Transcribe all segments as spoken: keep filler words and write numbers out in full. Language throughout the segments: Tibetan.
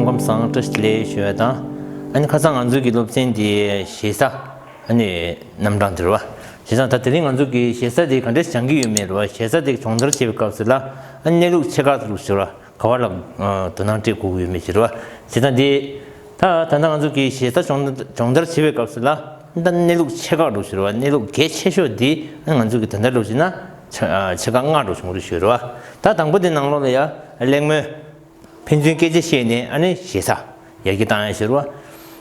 ཁམས་བཟང་བཀྲ་ཤིས་བདེ་ལེགས་ཞུ་བ་དང་། ཨ་ནི་ཁ་སང་ང་ཚོའི་གི་སློབ་ཚན་དེ་ཞེ་ས་ཨ་ནི་རྣམ་གྲངས་དེ་རེད་བ། ཞེ་ས་ད་དེ་རིང་ང་ཚོ་གི་ཞེ་ས་དེ་ག་འདྲས་སྦྱང་གི་ཡོད་མེད་རེད་བ། ཞེ་ས་དེ་སྦྱོང་བརྡར་བྱེད་པའི་སྐབས་སུ་ལ་ཨ་ནི་གནས་ལུགས་ཆེ་ཁག་ཏུ་ཞུ་བ། ག་བ་ལ་ཨ་དོ་སྣང་སྤྲད་དགོས་ཀྱི་ཡོད་མེད་ཅེས་རེད་བ། བྱས་ཙང་འདི་ད་ད་ལྟ་ང་ཚོ་གིས་ཞེ་ས་སྦྱོང་སྦྱོང་བརྡར་བྱེད་པའི་སྐབས་སུ་ལ་ད་གནས་ལུགས་ཆེ་ཁག་འགྲོ་ཞུ་རེད་བ། གནས་ལུགས་གལ་ཆེ་ཤོས་འདི་ང་ཚོ་གིས་ད་ལྟ་འགྲོ་ཞུ་ན་ཆེ་ཨ་ཆེ་ཁག་ལྔ་འགྲོ་བྱུང་རེད་ཞུ་རེད་བ། ད་དང་པོ་དེ་ནང་ལོགས་ལ་ཡ་གླེང་མོལ་ཕན་ཚུན་སྐད་ཆ་བཤད་ནས་ཨ་ནི་ཞེ་ས་ཡར་རྒྱས་བཏང་ཡ་ཞུ་རེད་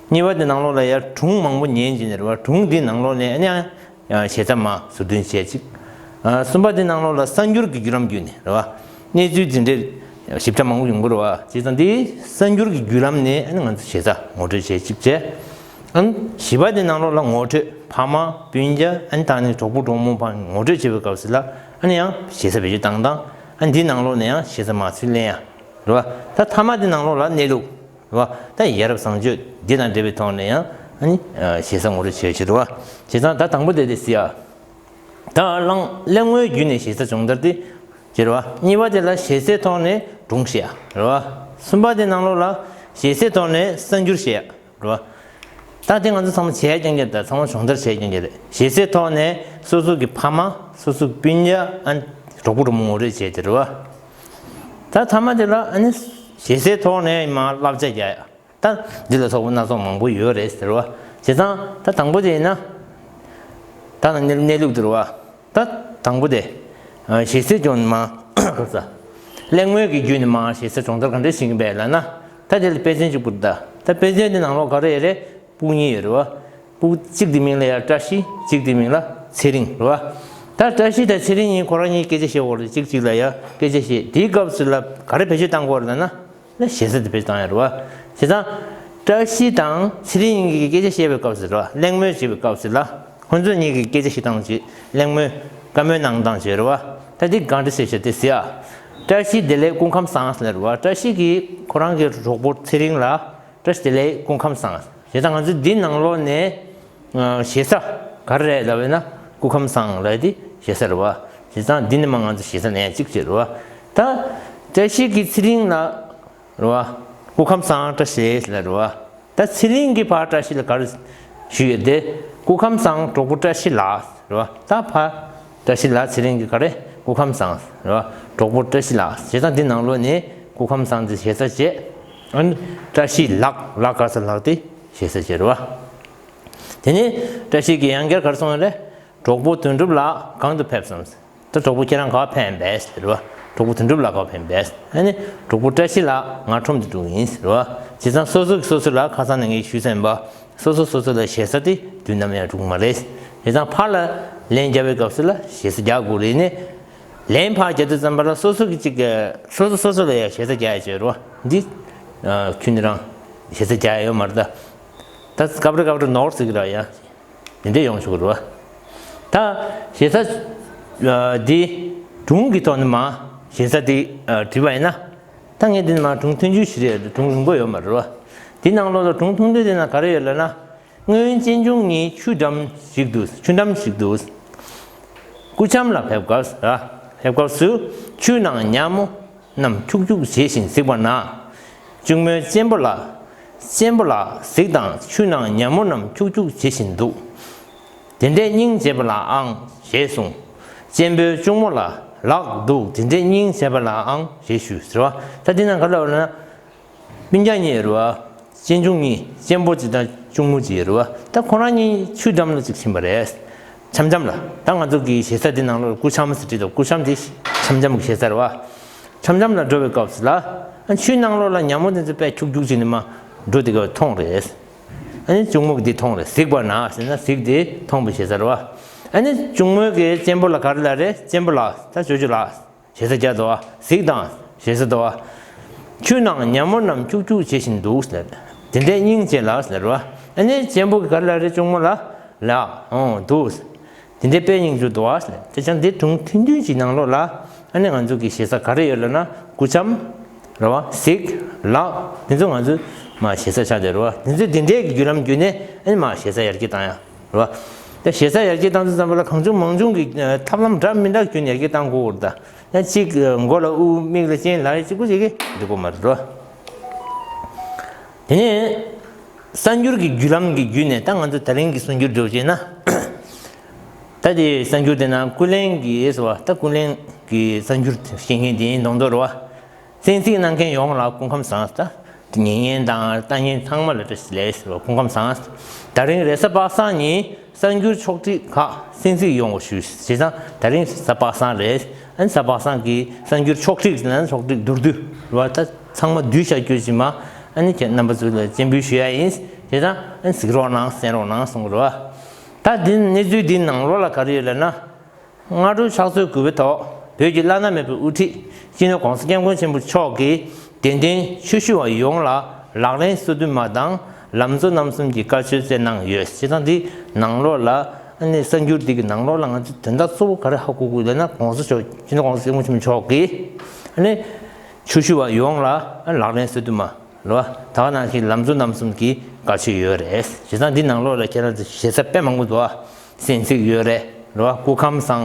བ། གཉིས་པ་དེ་ནང་ལོགས་ལ་ཡ་སྒྲུང་མང་པོ་ཉན་བྱས་ནས་རེད་བ། སྒྲུང་འདི་ནང་ལོགས་ནས་ཨ་ནི་ཨ། ཞེ་ས་མར་ཟུར་འདོན་བྱས་ཅིག་ཨ་གསུམ་པ་དེ་ནང་ལོགས་ལ་གསར་འགྱུར་གྱི་བརྒྱུད་ལམ་བརྒྱུད་ནས་རེད་བ། གནས་ཚུལ་འདི་འདྲའི་ཞིབ་ཕྲ་མང་པོ་ཡོང་གི་རེད་བ། བྱས་ཙང་འདི་གསར་འགྱུར་གྱི་བརྒྱུད་ལམ་ནས་ཨ་ནི་ང་ཚོ་ཞེ་ས་ངོ་སྤྲོད་བྱས་ཅིག་བྱས། ཨ་ནི་བཞི་པ་དེ་ནང་ལོགས་ལ་ངོ་སྤྲོད་ཕ་མ་སྤུན་ཀྱག་ཨ་ནི་ད་ནི་གྲོགས་པོ་གྲོགས་མོ་ཕར་ངོ་སྤྲོད་བྱེད་པའི་སྐབས་སུ་ལ་ཨ་ནི་ཡང་ཞེ་ས་བེད་སྤྱོད་བཏང་སྟངས། ཨ་ནི་འདི་ནང་ལོགས་ནས་ཡང་ཞེ་ས་མར་ཚུར་ལེན་ཡ་རེད་བ། ད་མཐའ་མ་དེ་ནང་ལོགས་ལ་གནས་ལུགས། རེད་བ། ད་ཡ་རབས་བཟང་སྤྱོད་འདི་དང་འབྲེལ་བའི་ཐོག་ནས་ཡང་ཨ་ནི་ཞེ་ས་ངོ་སྤྲོད་བྱེད་ཀྱི་རེད་བ། བྱས་ཙང་ད་དང་པོ་དེ་དེ་ཟེར་ཡ། ད་གླེང་གླེང་མོལ་བརྒྱུད་ནས་ཞེ་ས་སྦྱོང་བརྡར་དེ་བྱེད་རེད་བ། གཉིས་པ་དེ་ལ་ཞེ་སའི་ཐོག་ནས་སྒྲུང་བཤད་ཡ་རེད་བ། གསུམ་པ་དེ་ནང་ལོགས་ལ་ཞེ་སའི་ཐོག་ནས་གསར་འགྱུར་བཤད་ཡ་རེད་བ། ད་དེ་ང་ཚོ་ཚང་མ་བྱས་རྐྱང་རྐྱང་དང་ཚང་མ་སྦྱོང་བརྡར་བྱས་རྐྱང་རྐྱང་རེད། ཞེ་སའི་ཐོག་ནས་སོ་སོ་གི་ཕ་མ་སོ་སོ་གི་སྤུན་ཀྱག་ཨ་ནི་གྲོགས་པོ་གྲོགས་མོ་ངོ་སྤྲོད་བྱས་དེ་རེད་བ། ད་མཐའ་མ་དེ་ལ་ཨ་ནི་ཞེ་སའི་ཐོག་ནས་མར་བསླབ་བྱ་རྒྱག་ཡ། ད་འདི་ལ་སོགས་པ་སྣ་ཚོགས་མང་པོ་ཡོད་རེད་ཟེར་བ། བྱས་ཙང་ད་དང་པོ་དེ་ཡིན་ན། ད་ནང་གནས་གནས་ལུགས་དེ་རེད་བ། ད་དང་པོ་དེ། ཨ་ཞེ་སའི་སྦྱོང་ནས་མར་ག་ས། གླེང་མོལ་གྱི་བརྒྱུད་ནས་མར་ཞེ་སའི་སྦྱོང་བརྡར་ག་འདྲ་ཞིག་ཡིན་པས་ལབ་ན། ད་དེ་ལ་དཔེ་མཚོན་གཅིག་པུ་ད། ད་དཔེ་མཚོན་དེ་ནང་ལོགས་ག་རེ་ཡོད་རེད། ཕྲུ་གུ་གཉིས་ཡོད་རེད་བ། ཕྲུ་གུ་གཅིག་དེ་མིང་ལ་ཡ་བཀྲ་ཤིས། གཅིག་དེ་མིང་ལ་ཚེ་རིང་རེད་བ། ད་བཀྲ་ཤིས་དང་ཚེ་རིང་གཉིས་ཁོ་རང་གཉིས་སྐད་ཆ་བཤད་དགོས་རེད། གཅིག་གཅིག་ལ་ཡ་སྐད་ཆ་བཤད། དེའི་སྐབས་སུ་ལ་ག་རེ་བེད་སྤྱོད་བཏང་དགོས་རེད་ལབ་ན། ལ་ཞེ་ས་དེ་བེད་བཏང་ཡ་རེད་བ། བྱས་ཙང་། བཀྲ་ཤིས་དང་ཚེ་རིང་གཉིས་ཀྱིས་སྐད་ཆ་བཤད་པའི་སྐབས་སུ་རེད་བ། གླེང་མོལ་བྱེད་པའི་སྐབས་སུ་ལ། ཁོང་ཚོ་གཉིས་ཀྱིས་སྐད་ཆ་བཤད་སྟངས་བྱེད། གླེང་མོལ། བཀའ་མོལ་གནང་སྟངས་བྱེད་རེད་བ། ད་འདི་གང་འདྲ་ཞིག་བྱས་ཏེ་ཟེར་ཡ། བཀྲ་ཤིས་བདེ་ལེགས་སྐུ་ཁམས་བཟང་ཟེར་རེད་བ། བཀྲ་ཤིས་ཀྱིས་ཁོ་རང་གི་གྲོགས་པོ་ཚེ་རིང་ལ། བཀྲ་ཤིས་བདེ་ལེགས་སྐུ་ཁམས་བཟང་། བྱས་ཙང་ང་ཚོས་འདི་ནང་ལོགས་ནས། ཞེ་ས། ག་རེ་རེད་ལབ་ན་སྐུ་ཁམས་བཟང་ལབ་དེ་ཞེ་ས་རེད་བ། བྱས་ཙང་འདི་ནས་མར་ང་ཚོ་ཞེ་ས་ལེན་ཡ་གཅིག་བྱེད་རེད་བ། ད། བཀྲ་ཤིས་ཀྱིས་ཚེ་རིང་ལ། རེད་བ། སྐུ་ཁམས་བཟང་བཀྲ་ཤིས་ལབ་རེད་བ། ད་ཚེ་རིང་གིས་ཕར་བཀྲ་ཤིས་ལ་ག་རེ་ཞུས་ཡོད་དེ། སྐུ་ཁམས་བཟང་གྲོགས་པོ་བཀྲ་ཤིས་ལགས་རེད་བ། ད་ཕར་བཀྲ་ཤིས་ལགས་ཚེ་རིང་གིས་ག་རེ་སྐུ་ཁམས་བཟང་རེད་བ། གྲོགས་པོ་བཀྲ་ཤིས་ལགས། བྱས་ཙང་འདི་ནང་ལོགས་ནས་སྐུ་ཁམས་བཟང་དེ་ཞེ་ས་བྱས། ཨ་ནི་བཀྲ་ཤིས་ལགས། ལགས་ག་ས་ལགས་དེ་ཞེ་ས་བྱས་རེད་བ། དེ་ནས་བཀྲ་ཤིས་ཀྱིས་ཡང་བསྐྱར་ག་རེ་གསུངས་ཡོད་རེད། གྲོགས་པོ་དོན་གྲུབ་ལགས་གང་དུ་ཕེབས་སམ། ད་གྲོགས་པོ་ཁྱེད་རང་ག་པར་ཕེབས་པས་ཟེར་བ། གྲོགས་པོ་དོན་གྲུབ་ལགས་ག་པར་ཕེབས་པས། ཨ་ནི་གྲོགས་པོ་བཀྲ་ཤིས་ལགས་ང་ཁྲོམ་དུ་འགྲོ་གི་ཡིན་ཟེར་བ། བྱས་ཙང་སོ་སོ་གིས་སོ་སོ་ལ་ཁ་སང་ནས་ངས་ཞུས་ཟིན་པ། སོ་སོ་སོ་སོ་ལ་ཞེ་ས་དེ་དུས་ནམ་ཡང་འགྲོ་གི་མ་རེད། བྱས་ཙང་ཕར་ལ་ལན་རྒྱག་པའི་སྐབས་སུ་ལ་ཞེ་ས་རྒྱག་དགོས་རེད་ནི། ལན་ཕར་རྒྱག་དུས་ཙམ་པ་ལ་སོ་སོ་གིས་གཅིག་གི་སོ་སོ་སོ་སོ་ལ་ཡང་ཞེ་ས་རྒྱག་ཡ་བྱེད་རོགས། འདི་ཁྱོད་ནི་རང་ཞེ་ས་རྒྱག་ཡ་ཡོད་མ་རེད་ད། ད་སྐབས་རེ་སྐབས་རེ་ནོར་ཟིག་ར་ཡ། དེ་འདྲས་ཡོང་ཆོག་གི་རེད་བ། ད་ཞེ་ས། འདི་སྒྲུང་གི་ཐོག་ནས་མ་ཞེ་ས་འདི་བྲིས་པ་ཡིན་ན། ད་ངས་འདི་ནས་མ་སྒྲུང་ཐུང་ཐུང་ཞིག་རེད། སྒྲུང་རིང་པོ་ཡོད་མ་རེད་བ། འདི་ནང་ལོགས་ལ་སྒྲུང་ཐུང་ཐུང་དེ་ནང་ག་རེ་ཡོད་ལབ་ན། སྔོན་གཅེན་གཅུང་གཉིས་ཆུ་འགྲམ་ཞིག་ཏུ་ཆུ་འགྲམ་ཞིག་ཏུ། སྐུ་འཆམ་ལ་ཕེབས་སྐབས་ར་ཕེབས་སྐབས་སུ་ཆུ་ནང་ཉ་མོ་རྣམས་ཁྱུག་ཁྱུག་བྱེད་བཞིན་གཟིགས་པ་ན། གཅུང་མོས་གཅེན་པོ་ལ། གཅེན་པོ་ལགས་གཟིགས་དང་། ཆུ་ནང་ཉ་མོ་རྣམས་ཁྱུག་ཁྱུག་བྱེད་བཞིན་འདུག་དེ་འདྲས་སྙིང་རྗེ་པོ་ལགས་ཨང་ཞེས་གསུངས། གཅེན་པོས་གཅུང་མོ་ལ་ལགས་འདུག་དེ་འདྲས་སྙིང་རྗེ་པོ་ལགས་ཨང་ཞེས་ཞུས་ཟེར་བ། ད་འདི་ནང་ག་ལ་བ་ལ་ན། སྤུན་ཀྱག་གཉིས་རེད་བ། གཅེན་གཅུང་གཉིས་གཅེན་པོ་གཅིག་དང་གཅུང་མོ་གཅིག་རེད་བ། ད་ཁོ་རང་གཉིས་ཆུ་འགྲམ་ལ་གཅིག་ཕྱིན་པ་རེད། འཆམ་འཆམ་ལ། ད་ང་ཚོ་གི་ཞེ་ས་འདི་ནང་ལོགས་སྐུ་འཆམ་ཟེར་བྲིས་འདུག་སྐུ་འཆམ་འདི་འཆམ་འཆམ་གི་ཞེ་ས་རེད་བ། འཆམ་འཆམ་ལ་འགྲོ་བའི་སྐབས་སུ་ལ། ཨ་ཆུའི་ནང་ལོགས་ལ་ཉ་མོ་འདི་ཚོ་དཔེ་ཁྱུག་ཁྱུག་བྱས་ནས་མ་འགྲོ་དེ་ག་མཐོང་རེད། ཨ་ནི་གཅུང་མོ་གི་འདི་མཐོང་རེད། གཟིགས་པ་ན་ཟེར་ན་གཟིགས་དེ་མཐོང་བའི་ཞེ་ས་རེད་བ། ཨ་ནི་གཅུང་མོ་གི་གཅེན་པོ་ལ་ག་རེ་ལབ་རེད། གཅེན་པོ་ལགས་ད་ཅོ་ཅོ་ལགས། ཞེ་ས་རྒྱག་འདུག་བ། གཟིགས་དང་། ཞེ་ས་འདུག་བ། ཆུ་ནང་ཉ་མོ་རྣམས་ཁྱུག་ཁྱུག་བྱེད་བཞིན་འདུག་ཟེར། དེ་འདྲའི་སྙིང་རྗེ་ལ་ཟེར་བ། ཨ་ནི་གཅེན་པོ་གིས་ག་རེ་ལབ་རེད། གཅུང་མོ་ལ། ལགས་འོང་འདུག་དེ་འདྲའི་དཔེ་སྙིང་རྗེ་འདུག་བ་ཟེར། དེ་ཙང་འདི་སྒྲུང་ཐུང་ཐུང་ཞིག་ནང་ལོགས་ལ། ཨ་ནི་ང་ཚོ་གི་ཞེ་ས་ག་རེ་ཡོད་ལབ་ན་སྐུ་འཆམ། རེད་བ། གཟིགས། ལགས། དེ་ཚོ་ང་ཚོས་མ་ཞེ་ས་ཆགས་བསྡད་རེད་བ། དེ་ཚོས་དེ་འདྲའི་གི་བརྒྱུད་ལམ་བརྒྱུད་ནས་ཨ་ནི་མ་ཞེ་ས་ཡར་རྒྱས་བཏང་ཡ། རེད་བ། ད་ཞེ་ས་ཡར་རྒྱས་བཏང་དུས་ཙམ་པ་ལ་གང་བྱུང་མང་བྱུང་གི་ཐབས་ལམ་འདྲ་མི་འདྲ་བརྒྱུད་ནས་ཡར་རྒྱས་བཏང་དགོས་རེད་ད། ཡང་གཅིག་མགོ་ལ་དབུགས་མིག་ལ་སྤྱན་ལ་གཅིག་པུ་ཞིག་གིས་འདི་དགོས་མ་རེད་རོ། དེ་ནས་གསར་འགྱུར་གྱི་བརྒྱུད་ལམ་གྱི་བརྒྱུད་ནས་ད་ང་ཚོ་དེ་རིང་གི་གསར་འགྱུར་འགྲོ་བྱས་ན། ད་དེ་གསར་འགྱུར་དེ་ནང་ཀུན་གླེང་གི་ཟེར་བ་ད་ཀུན་གླེང་གི་གསར་འགྱུར་བཤད་མཁན་དེ་ཡིན་མདོག་མདོག་རེད་བ། གསན་གཟིགས་གནང་མཁན་ཡོངས་ལ་སྐུ་ཁམས་བཟང་། ད་ཉན་མཁན་དང་ལྟ་མཁན་ཚང་མ་ལ་བཀྲ་ཤིས་བདེ་ལེགས་ཟེར་བ་སྐུ་ཁམས་བཟང་། དེ་རིང་རེས་གཟའ་པ་སངས་ཉིན་གསར་འགྱུར་ཕྱོགས་བསྒྲིགས་ཁག་གསན་གཟིགས་ཡོང་བ་ཞུ། བྱས་ཙང་དེ་རིང་གཟའ་པ་སངས་རེད། ཨ་ནི་གཟའ་པ་སངས་ཀྱི་གསར་འགྱུར་ཕྱོགས་བསྒྲིགས་ཟེར་ན་ཕྱོགས་བསྒྲིགས་བསྡུར་དུས་རེད་བ། ད་ཚང་མ་བསྡུས་བཞག་རྒྱུ་ཅིག་མ། ཨ་ནི་ཁྱེད་རྣམ་པ་ཚོ་ལ་སྤྱན་འབུལ་ཞུ་ཡ་ཡིན། བྱས་ཙང་ཨ་ནི་གཟིགས་རོགས་གནང་གསན་རོགས་གནང་གསུང་གི་རེད་བ། ད་འདི་གནས་ཚུལ་འདིའི་ནང་ལོགས་ལ་ག་རེ་ཡོད་ལབ་ན། སྔ་དྲོ་ཕྱག་ཚོད་དགུ་པའི་ཐོག་བོད་ཀྱི་བླ་ན་མེད་པའི་དབུ་ཁྲིད་སྤྱི་ནོར་༸གོང་ས་༸སྐྱབས་མགོན་ཆེན་པོ་མཆོག་གིས་དད་ལྡན་ཆོས་ཞུ་བ་ཡོངས་ལ་ལག་ལེན་སོ་བདུན་མ་དང་ལམ་གཙོ་རྣམ་གསུམ་གྱི་བཀའ་ཆོས་སྩལ་གནང་ཡོད། བྱས་ཙང་འདི་ནང་ལོགས་ལ་ཨ་ནི་གསར་འགྱུར་འདི་གི་ནང་ལོགས་ལ་ང་ཚོས་དོན་དག་གཙོ་བོ་ག་རེ་ཧ་གོ་དགོས་ལབ་ན། ༸གོང་ས་མཆོག་སྤྱི་ནོར་༸གོང་ས་༸སྐྱབས་མགོན་ཆེན་པོ་མཆོག་གིས་ཨ་ནི་ཆོས་ཞུ་བ་ཡོངས་ལ་ལག་ལེན་སོ་བདུན་མ་རེད་བ། ད་ག་ནང་བཞིན་ལམ་གཙོ་རྣམ་གསུམ་གྱི་བཀའ་ཆོས་ཡོད་རེད། བྱས་ཙང་འདི་ནང་ལོགས་ལ་ཁྱེད་རང་ཚོ་ཞེ་ས་དཔེ་མང་པོ་འདུག་བ། གསན་གཟིགས་ཡོད་རེད་རེད་བ། སྐུ་ཁམས་བཟང་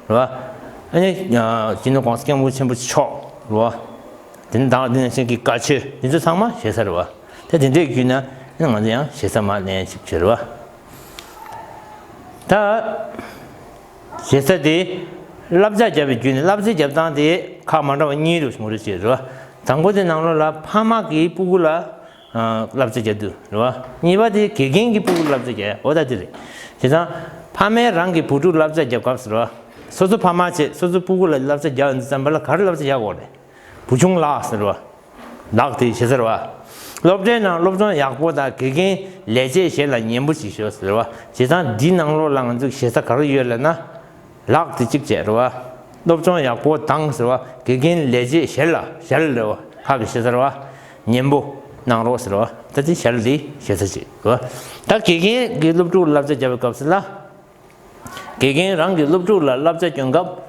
རེད་བ། ཨ་ནི་སྤྱི་ནོར་༸གོང་ས་༸སྐྱབས་མགོན་ཆེན་པོ་མཆོག་རེད་བ། དེ་ནི་ད་ག་འདི་ནང་བཞིན་གྱི་བཀའ་ཆོས་འདི་ཚོ་ཚང་མ་ཞེ་ས་རེད་བ། ད་དེ་འདྲའི་བརྒྱུད་ན་ང་ཚོ་ཡང་ཞེ་ས་མ་ལེན་ཞིག་བྱེད་རེད་བ། ད་ཞེ་ས་དེ་བསླབ་བྱ་བརྒྱབ་པའི་བརྒྱུད་ནས་བསླབ་བྱ་བརྒྱབ་སྟངས་དེ་ཁག་མ་འདྲ་བ་གཉིས་རུ་ངོ་རེ་བྱེད་རེད་བ། དང་པོ་དེ་ནང་ལོགས་ལ་ཕ་མ་གིས་སྤུ་གུ་ལ་བསླབ་བྱ་བརྒྱབ་དུས་རེད་བ། གཉིས་པ་དེ་དགེ་རྒན་གྱིས་སྤུ་གུ་ལ་བསླབ་བྱ་བརྒྱབ་འོ་ད་དེ་རེད། བྱས་ཙང་ཕ་མས་རང་གི་བུ་ཕྲུག་བསླབ་བྱ་བརྒྱབ་སྐབས་སུ་རེད་བ། སོ་སོ་ཕ་མ་བྱས་སོ་སོ་སྤུ་གུ་ལ་བསླབ་བྱ་བརྒྱབ་ཡོང་དུས་ཙམ་པ་ལ་ག་རེ་བསླབ་བྱ་བརྒྱབ་དགོས་རེད། བུ་ཆུང་ལགས་ཟེར་བ། ལགས་དེ་ཞེ་ས་རེད་བ། སློབ་གྲྭའི་ནང་སློབ་སྦྱོང་ཡག་པོ་དང་དགེ་རྒན་ལས་བྱེད་གཞན་ལ་ཉན་པོ་ཞིག་ཤོག་ཟེར་བ། བྱས་ཙང་འདིའི་ནང་ལོགས་ལ་ང་ཚོས་ཞེ་ས་ག་རེ་ཡོད་ལབ་ན། ལགས་དེ་གཅིག་བྱས་རེད་བ། སློབ་སྦྱོང་ཡག་པོ་དང་ཟེར་བ། དགེ་རྒན་ལས་བྱེད་གཞན་ལ་གཞན་ལ་རེད་བ། ཁག་གི་ཞེ་ས་རེད་བ། ཉན་པོ་གནང་རོགས་ཟེར་བ། ད་དེ་གཞན་ལ་དེ་ཞེ་ས་བྱེད་རེད་བ། ད་དགེ་རྒན་གྱིས་སློབ་ཕྲུག་ལ་བསླབ་བྱ་བརྒྱབ་པའི་སྐབས་སུ་ལ། དགེ་རྒན་རང་གི་སློབ་ཕྲུག་ལ་བསླབ་བྱ་སྐྱོན་སྐབས།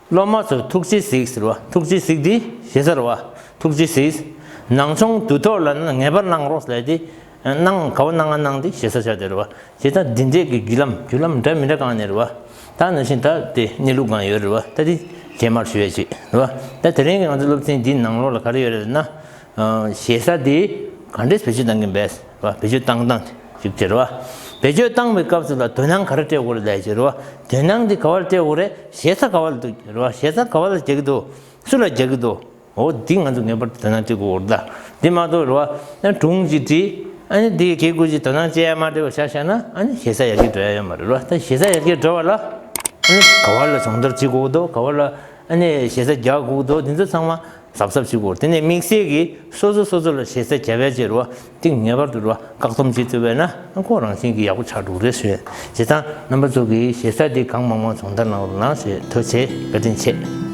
སློབ་མ་ཚོར་ཐུགས་རྗེ་གཟིགས་ཟེར་བ། ཐུགས་རྗེ་གཟིགས་དེ་ཞེ་ས་རེད་བ། ཐུགས་རྗེ་གཟིགས། ནང་སྦྱོང་དུས་ཐོག་ལ་ནི་ངེས་པར་གནང་རོགས་ཟེར་དེ། གནང་ག་བ་གནང་ང་གནང་དེ་ཞེ་ས་བྱ་དེ་རེད་བ། བྱས་ཙང་འདི་འདྲས་ཀྱི་བརྒྱུད་ལམ་བརྒྱུད་ལམ་འདྲ་མི་འདྲ་གང་ནས་རེད་བ། ད་ནང་བཞིན་ད་དེ་གནས་ལུགས་གང་ཡོད་རེད་བ། ད་དེ་རྗེས་མར་ཞུ་ཡ་ཅིག་རེད་བ། ད་དེ་རིང་གི་ང་ཚོ་སློབ་ཚན་འདིའི་ནང་ལོགས་ལ་ག་རེ་ཡོད་རེད་ན། ཞེ་ས་དེ་ག་འདྲས་བེད་སྤྱོད་གཏང་གིན་པས་བ། བེད་སྤྱོད་བཏང་སྟངས་ཅིག་དེ་རེད་བ། བེད་སྤྱོད་བཏང་བའི་སྐབས་སུ་ལ་དོ་སྣང་ག་རེ་སྤྲད་དགོས་རེད་ལབ་ཀྱི་རེད་བ། དོ་སྣང་དེ་ག་བར་སྤྲད་དགོས་རེད། ཞེ་ས་ག་བར་འདུག་རེད་བ། ཞེ་ས་ག་བར་ལ་རྒྱག་གི་འདུག་སུ་ལ་རྒྱག་གི་འདུག་འོ་འདི་ང་ཚོ་ངེས་པར་དུ་དོ་སྣང་སྤྲད་དགོས་རེད་ད། འདི་མ་གཏོགས་རེད་བ། ཨ་སྒྲུང་ཅིག་བྲིས། ཨ་ནི་འདི་གི་གེ་ཀུ་ཅིག་དོ་སྣང་སྤྲད་ཡ་མ་སྤྲད་པ་བཞག་བཞག་ན་ཨ་ནི་ཞེ་ས་ཡར་རྒྱས་འགྲོ་ཡ་ཡོད་མ་རེད་བ། ད་ཞེ་ས་ཡར་རྒྱས་འགྲོ་བ་ལ་ཨ་ནི་ག་བར་ལ་སྦྱོང་བརྡར་བྱེད་དགོས་འདུག་ག་བར་ལ་ཨ་ནི་ཞེ་ས་རྒྱག་དགོས་འདུག་འདི་ཚོ་ཚང་མ། གཟབ་གཟབ་བྱེད་དགོས། དེ་ནས་དམིགས་བསལ་གྱིས་སོ་སོ་སོ་སོ་ལ་ཞེ་ས་བརྒྱབ་ཡ་བྱེད་རོགས། དེ་ངེས་པར་དུ་རོགས་བཀག་སྡོམ་བྱེད་ཐུབ་པས་ན་ཁོ་རང་བཞིན་གྱིས་ཡག་པོ་ཆགས་འགྲོ་གི་རེད་ཞུ་ཡ། བྱས་ཙང་རྣམ་པ་ཚོ་གིས་ཞེ་ས་དེ་གང་མང་མང་སྦྱོང་བརྡར་གནང་རོགས་གནང་ཞེས། ཐུགས་རྗེ་ཆེ། བཀའ་དྲིན་ཆེ།